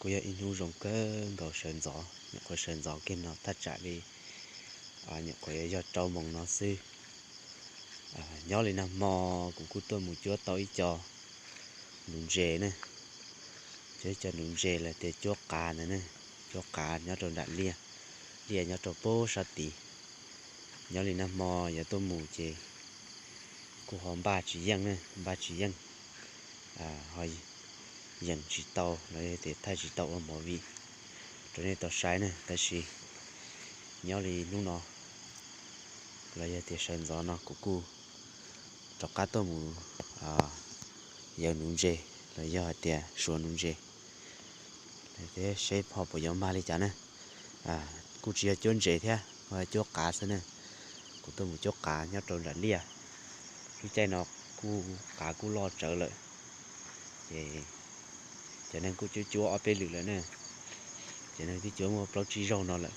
Kuj yog ib hnub zoo kawg nkaus sawv ntxov, nyuam qhuav sawv ntxov kiag no thaj tsam li nyuam qhuav yuav yog rau moos no xwb. Nyob li nag hmo kuv kuj tuaj mus cuab tau ib co nuv ntses ne, cuab ib co nuv ntses los tias cuab qav ntawd ne, cuab qav nyob rau nram liaj, liaj nyob rau pem sab tid. Nyob li nag hmo yuav tuaj mus ces kuj ho npaj tsis yeej ne, npaj tsis yeej, ho yeem tsis tau los yog tias thaij tsis tau ua movie rau nej tau saib ne. Tab sis nyob li hnub no los yog tias sawv ntxov no kuv kuj rov qab tuaj mus yawg nuv ntses los yog hais tias suav nuv ntses thiab seb ho puas yuav mag li cas ne. Kuj tsis yog cuab ntses thiab, ho cuab qav xwb ne. Kuv tuaj mus cuab qav nyob rau nram liaj. Lub caij no kuj qav kuj loj tsawv lawm, ces cov neeg kuj cuab cuab ob peb lwm lawm ne. Cov neeg twb cuab muaj plaub tsib zaug no lawm,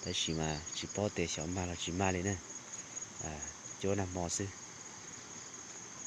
tab sis mas tsis paub tias xyov mag los tsis mag li ne. Cuab nag hmo xwb,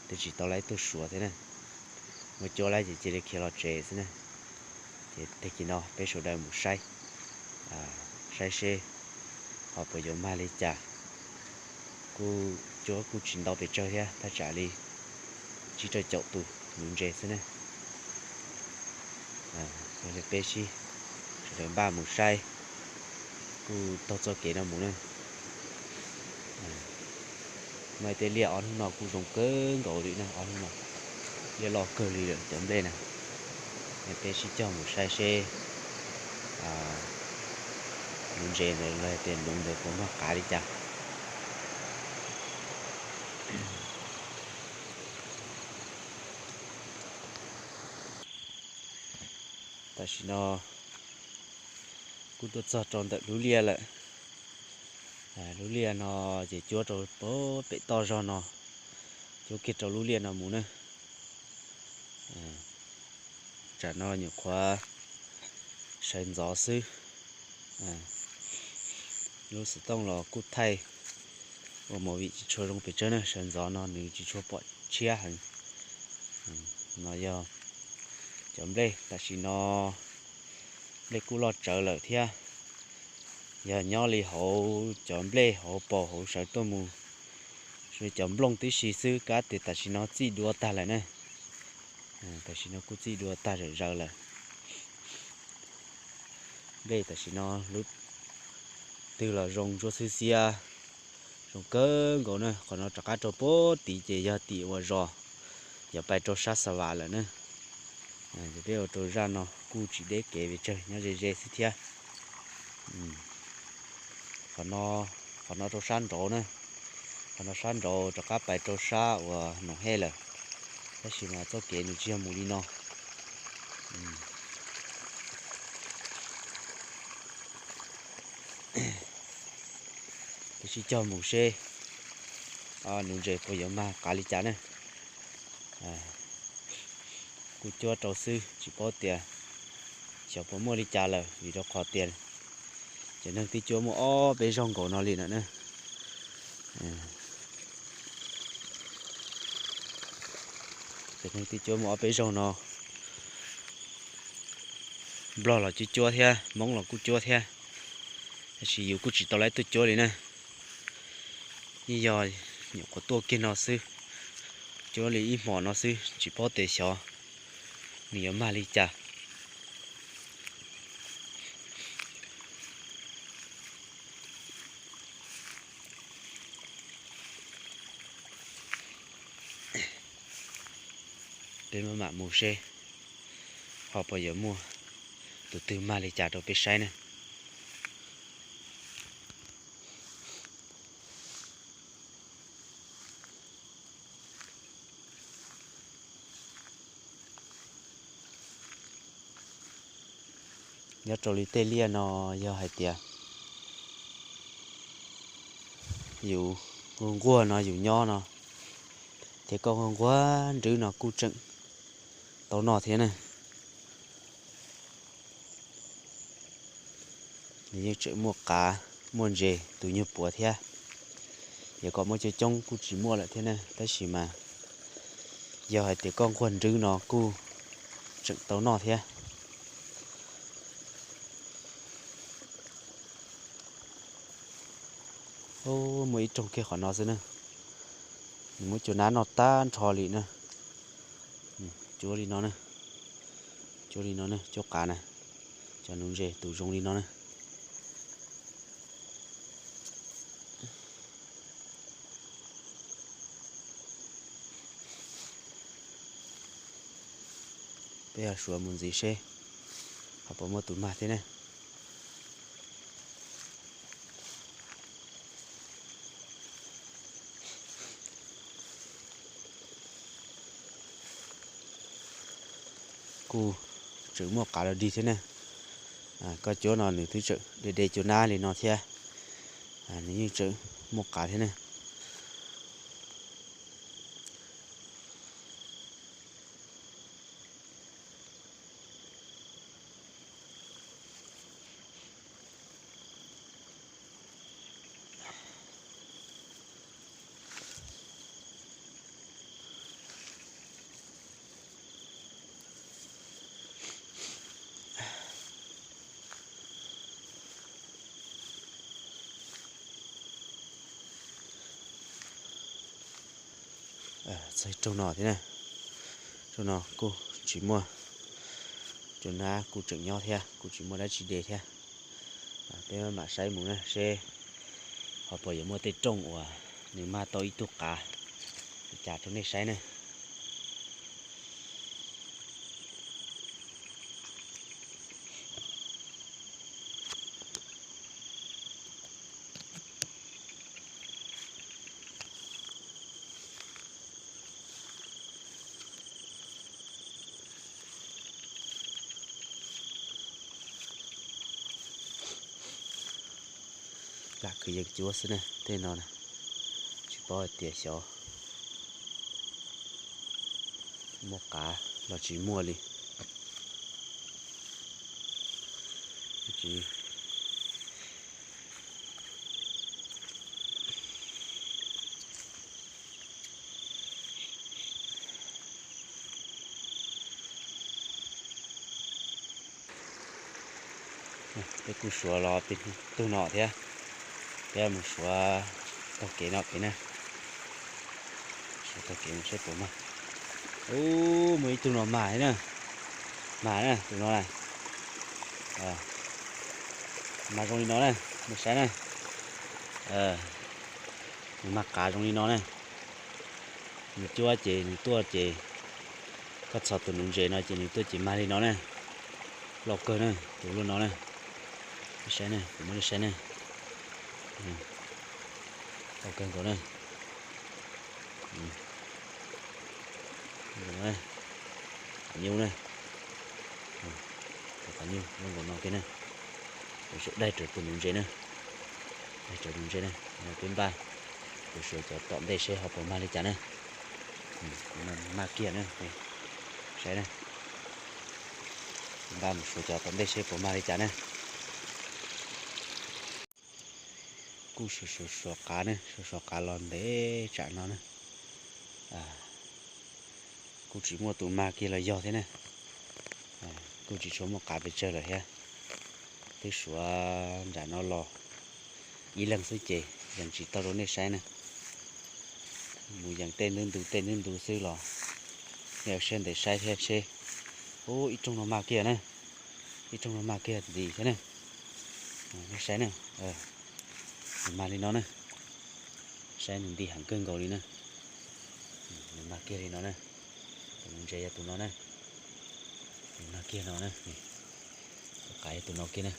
twb tsis tau lawv tuaj suav thiab ne. Muab cuab lawm ces cia li khiav los tsev xwb ne. Ces tag kis no peb sawv daws mus saib, saib seb ho puas yuav mag li cas. Kuj cuab kuj tsis ntau pes tsawg thiab, thaj tsam li tsib rau caum tus nuv ntses xwb ne. Yog li peb sib sawv daws npaj mus saib, kuj taug txoj kev no mus na. Muaj tej liaj ob hnub no kuj zoo kawg nkaus li na, ob hnub no liaj loj kawg li lawm cov nplej na. Peb sib cog mus saib seb nuv ntses ntawd los tias nuv ntawd puas mag qav li cas. Tam sim no kuj tuaj txog rau ntawm lub liaj lawm. Lub liaj no ces cuab rau pem toj zog no, cuab kiag rau lub liaj no mus na. Tsam no nyuam qhuav sawv ntxov xwb. Lub xov tooj los kuj thaij ua movie tsis tshua zoo pes tsawg na, sawv ntxov no nws tsis tshua pom tshiab heev. No yog cov nplej, tam sim no nplej kuj loj tsawv lawm thiab. Yog nyob li hauv cov nplej hauv paus hauv sawv tuaj mus, cov nplooj tib si xwb, kab tias tam sim no txij dua tag lawm na. Tam sim no kuj txij dua tag zom zaws lawm. Nplej tam sim no lub twg los zoo ntsuab xwb xiab, zoo kawg nkaus na. Qhov no rov qab rau pem tid ces yog tim uas zos yuav pais rau sab Xa Vam lawm na. Ces peb ua rau zaj no kuj tsis deb kev pes tsawg, nyob ze ze xwb thiab. Qhov no rau sab nraud na, qhov no sab nraud rov qab pais rau sab uas Noom Hej lawm, tab sis mas txoj kev nws tsis yog mus li no. Peb sib cog mus seb nuv ntses puas yuav mag qav li cas ne. Kuj cuab rau xwb, tsis paub tias xyov puas muaj li cas lawm, vim rau qhov tias cov neeg twb cuab muaj ob peb zaug nkaus no li na. Cov neeg twb cuab muaj ob peb zaug no, Nplog los cuab cuab thiab, Hmoob los kuj cuab thiab, tab sis yus kuj tsis tau lawv tuaj cuab li na. Yeej yog nyuam qhuav tuaj kiag no xwb, cuab li ib hmos no xwb, tsis paub tias xyov nws yuav mag li cas. Peb maj mam mus seb ho puas yuav muaj tus twg mag li cas rau peb saib ne. Nyob rau li tej liaj no yog hais tias yus nquag nquag no yus nyob no, ces koj nquag nquag nrwb no kuj tseem tau noj thiab na. Nws yeej tseem muaj qav muaj ntses tus nyuag puav thiab. Yog kom muaj coob coob kuj tsis muaj lawm thiab na, tab sis mas yog hais tias koj nquag nrwb no kuj tseem tau noj thiab. Muaj ib rooj kiag qhov no xwb na. Nws muab cua nab noj tag nrho li na. Cuab li no na. Cuab li no na, cuab qav na. Cov nuv ntses tus zoo li no na. Peb ho suav mus ntxiv seb ho puas muaj tus mag thiab ne. Kuj tseem muaj qav los dig thiab ne. Koj cuab no nws twb tseem de de cua nab li no thiab. Nws yeej tseem muaj qav thiab ne. Txog rooj no thiab na. Rooj no kuj tsis muaj, cua nab kuj tseem nyob thiab, kuj tsis muaj dab tsi de thiab. Peb mam saib mus na seb ho puas yuav muaj tej rooj uas nws mag tau ib tug qav li cas rau nej saib na. Lam kwv yees cuab xwb na, tej no na, tsis paub hais tias xyov muaj qav los tsis muaj li. Peb kuj suav los tug no thiab, peb mus suav taug kev no kev na. Suav taug kev mus seb puas mag. Ub, muaj ib tug no mag thiab na. Mag na, tus no na. Mag zoo li no na, nej saib na. Nws mag qav zoo li no na. Nws cuab ces nws tuaj ces, koj txhos tus nuv ntses no ces nws tuaj ces mag li no na. Loj kawg na, tus loj no na. Nej saib na, kuv muab nej saib na. Loj kawg nkaus na. Qhov nyuj na. Tus qhov nyuj loj nkaus no kiag na. Kuv suav daig raws tus nuv ntses na. Daig raws nuv ntses na. Peb npaj mus suav cov tom ntej seb ho puas mag li cas na. Mag kiag na. Saib na. Npaj mus suav cov tom ntej seb puas mag li cas na. Kuj suav suav suav qav ne, suav suav qav los ntev tsam no na. Kuj tsis muaj tus mag kiag los yog thiab na. Kuj tsis tshua muaj qav pes tsawg lawm thiab. Twb suav nram no los ib leeg xwb ces yees tsis tau rau nej saib na. Mus yees tej ntub ntu tej ntub ntu xwb los nej ua siab ntev saib thiab seb. Ub, ib rooj no mag kiag na. Ib rooj no mag kiag ntxiv thiab na. Nej saib na. Nws mag li no na. Saib nws nti heev kawg nkaus li na. Nws mag kiag li no na. Tus nuv ntses yog tus no na. Nws mag kiag no na. Tus qav yog tus no kiag na.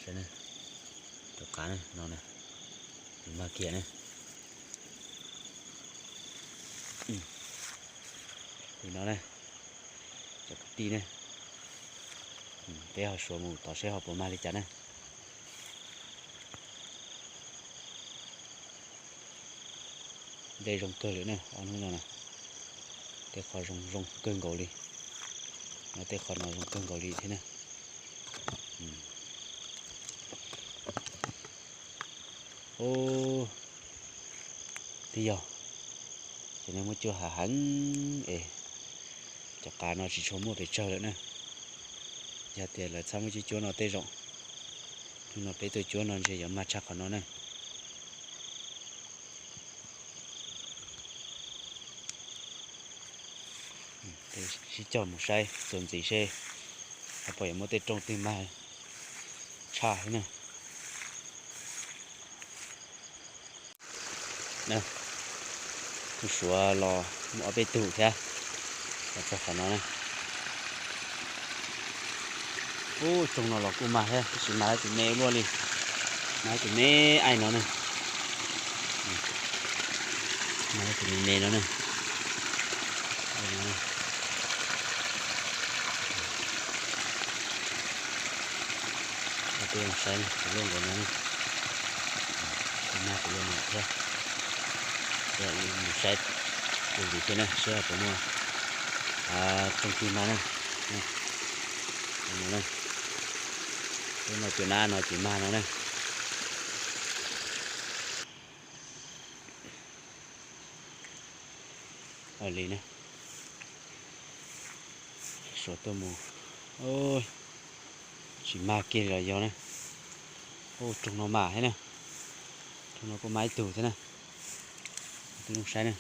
Saib na. Tus qav na, no na. Nws mag kiag na. Li no na. Cov kwv tij na, peb ho suav mus tod seb ho puas mag li cas na. Dej zoo kawg lawm na, ob hnub no na. Tej qhov zoo zoo kawg nkaus li. Tej qhov no zoo kawg nkaus li thiab na. Ub, twb yog ces nej muab cuab hav heev es cov qav no tsis tshua muaj pes tsawg lawm na. Yog tias lawv txhob muab cuab cuab no tej zaum No peb tuaj cuab no ntshe yuav mag tshaj qhov no na. Sib cog mus saib txuas ntxiv seb ho puas yuav muaj tej rooj twg mag tshaj thiab na. Kuj suav los muaj ob peb tug thiab, los txog qhov no na. Ub, rooj no los kuj mag thiab, tab sis mag tus me luaj li, mag tus me aim no na. Mag tus me me no na. Peb saib, kuv lub nkaus no, kuv mag kuv lub no thiab. Mus saib tus ntxiv thiab na, saib puas muaj rooj twg mag na. Lub no cua nab no ces mag no na. Ua li na, suav tuaj mus, tsis mag kiag li los yog na. Ub, rooj no mag thiab na, rooj no kuj mag ib tug thiab na. Tib zoo saib na,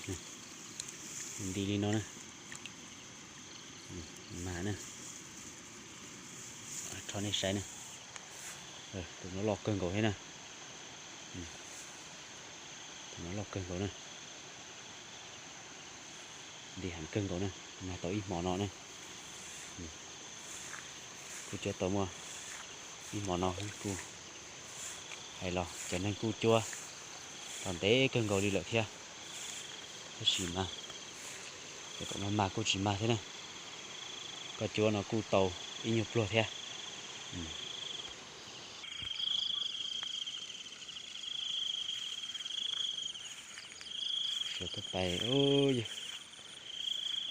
nti li no na, mag na. Rho nej saib na, tus no loj kawg nkaus thiab na. Tus no loj kawg nkaus na, nti heev kawg nkaus na, mag tau ib hmo no na. Kuj cuab tau muaj ib hmo no kuj hais los cov neeg kuj cuab tau ntev kawg nkaus li lawm thiab. Tab sis mas ces kom mag mag kuj tsis mag thiab na. Koj cuab no kuj tau ib nyuag pluag thiab. Suav tuaj pais,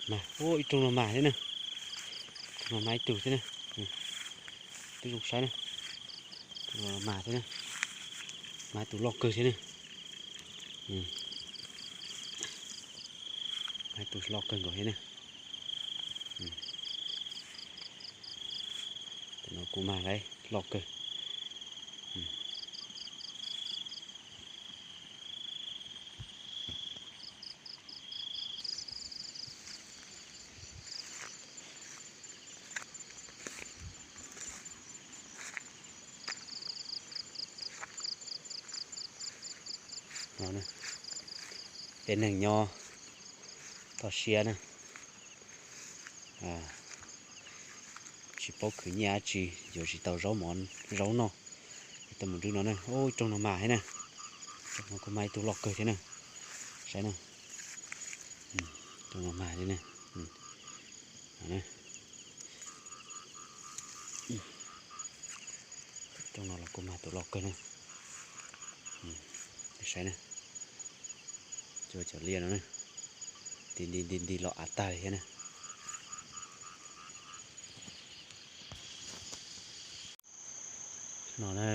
mag, ub, ib rooj no mag thiab na. Rooj no mag ib tug thiab na. Tib zoo saib na, mag thiab na. Mag ib tug loj kawg thiab na. Mag ib tug loj kawg nkaus thiab na. Tus no kuj mag lawm, loj kawg. Tej neeg nyob toj siab na, tsis paub khwv nyiaj dab tsi, yuav tsis tau zaub mov zaub noj, tuaj mus nrwb no na. Ub, rooj no mag thiab na. Rooj no kuj mag ib tug loj kawg thiab na. Saib na, rooj no mag thiab na. Rooj no los kuj mag tus loj kawg na. Saib na, cua cov liaj no na, nti nti nti nti los av tag li thiab na. No na,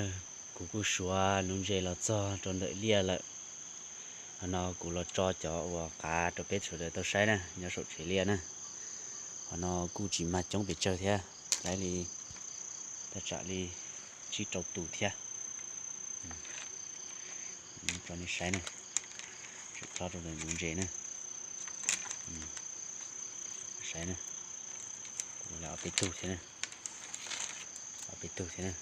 kuv kuj suav nuv ntses los txog rau ntawm liaj lawm. Qhov no kuv los tso cov uas qav rau peb sawv daws tau saib na, nyob saum tsev liaj na. Qhov no kuj tsis mag coob pes tsawg thiab, lawv li thaj tsam li tsib rau tus thiab. Tso nej saib na, tseem tso rau ntawm nuv ntses na. Saib na, kuv lawv ob peb tug thiab na, ob peb tug thiab na.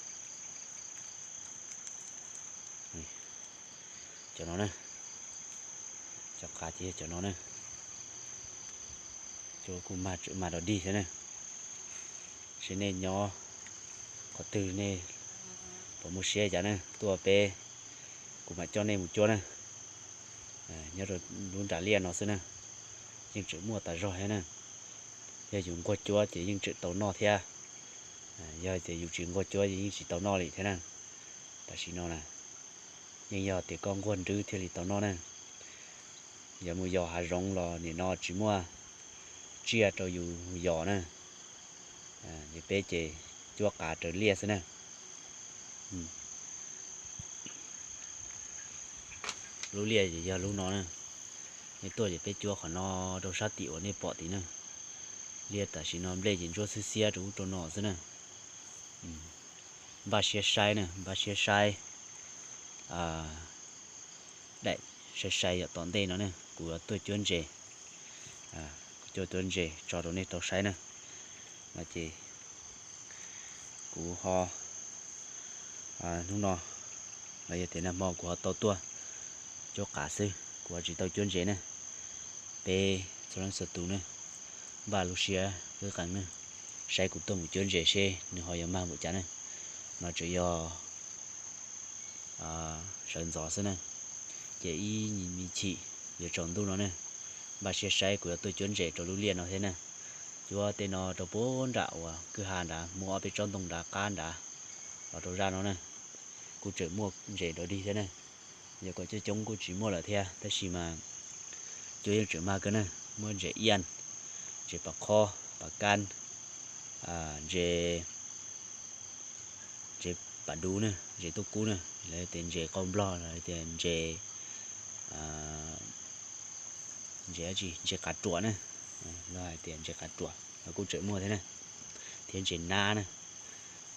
Cov no na, cov qav ces yog cov no na. Cua kuj mag, tseem mag dog dig thiab na. Seb nej nyob qhov twg nej puas muaj siab cas na, tuaj peb, kuv mam coj nej mus cuab na. Nyob rau lub nram liaj no xwb na, yeej tseem muaj tas zog thiab na. Yog yus nquag cuab ces yeej tseem tau noj thiab, yog tias yus tsis nquag cuab ces yeej tsis tau noj li thiab na. Tam sim no na, yeej yog tias koj nquag nrwb thiaj li tau noj na. Yog mus yos hav zoov los nim no tsis muaj tsiaj rau yus yos na. Ces peb ces cuab qav raws liaj xwb na. Lub liaj ces yog lub no na. Nej tuaj ces peb cuab qhov no rau sab tim uas nej pom tid na. Liaj tam sim no nplej ces ntsuab xwb xiab rau ub rau no xwb na. npaj siab saib na, npaj siab saib daim sai sai yom tom ntej no ne, kuv yuav tuaj cuab ntses, kuv tuaj cuab ntses tso rau nej tau saib na. No ces kuv ho, hnub no los yog tias nag hmo kuv ho tau tuaj cuab qav xwb, kuv ho tsis tau cuab ntses ne. Peb txhua leej txhua tus ne, npaj lub siab qeeb ne, saib kuv tuaj mus cuab ntses seb nws ho yuav mag npaum cas ne. No tsuas yog sawv ntxov xwb ne, ces ib me chim yuav tsaus ntuj no ne, npaj siab saib kuv yuav tuaj cuab ntses rau lub liaj no thiab ne. Cuab tej no rau puag nram uas kwj ha nrad, muaj ob peb tsob ntoo nrad qab nrad los rau zaj no ne, kuj tseem muaj ntses dog dig thiab ne. Yog kom coob coob kuj tsis muaj lawm thiab, tab sis mas cuab yeej tseem mag kawg ne. Muaj ntses iaj, ntses pas khob pas kab, ntses, ntses pas dub ne, ntses tub kub ne, lawv tias ntses qau nplog, lawv tias ntses, ntses dab tsi, ntses qav ruam ne, lawv hais tias ntses qav ruam los kuj tseem muaj thiab ne, thiab ntses nab ne,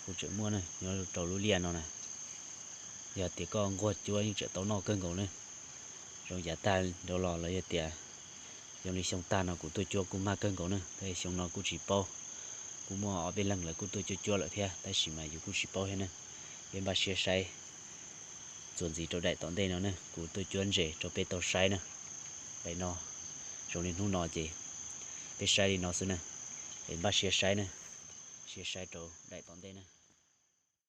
kuj tseem muaj ne, nyob rau lub liaj no na. Yog tias koj nquag cuab yeej tseem tau noj kawg nkaus ne. Zoo yav tag nrho los los yog tias zoo li xyoo tag no kuv tuaj cuab kuj mag kawg nkaus ne, tab sis xyoo no kuj tsis paub. Kuj muaj ob peb leeg lawv kuj tuaj cuab cuab lawm thiab, tab sis mas yus kuj tsis paub thiab ne. Peb npaj siab saib txuas ntxiv rau daim tom ntej no ne, kuv tuaj cuab ntses rau peb tau saib na. Daim no zoo li hnub no ces peb saib li no xwb na, es npaj siab saib na, siab saib rau daim tom ntej na.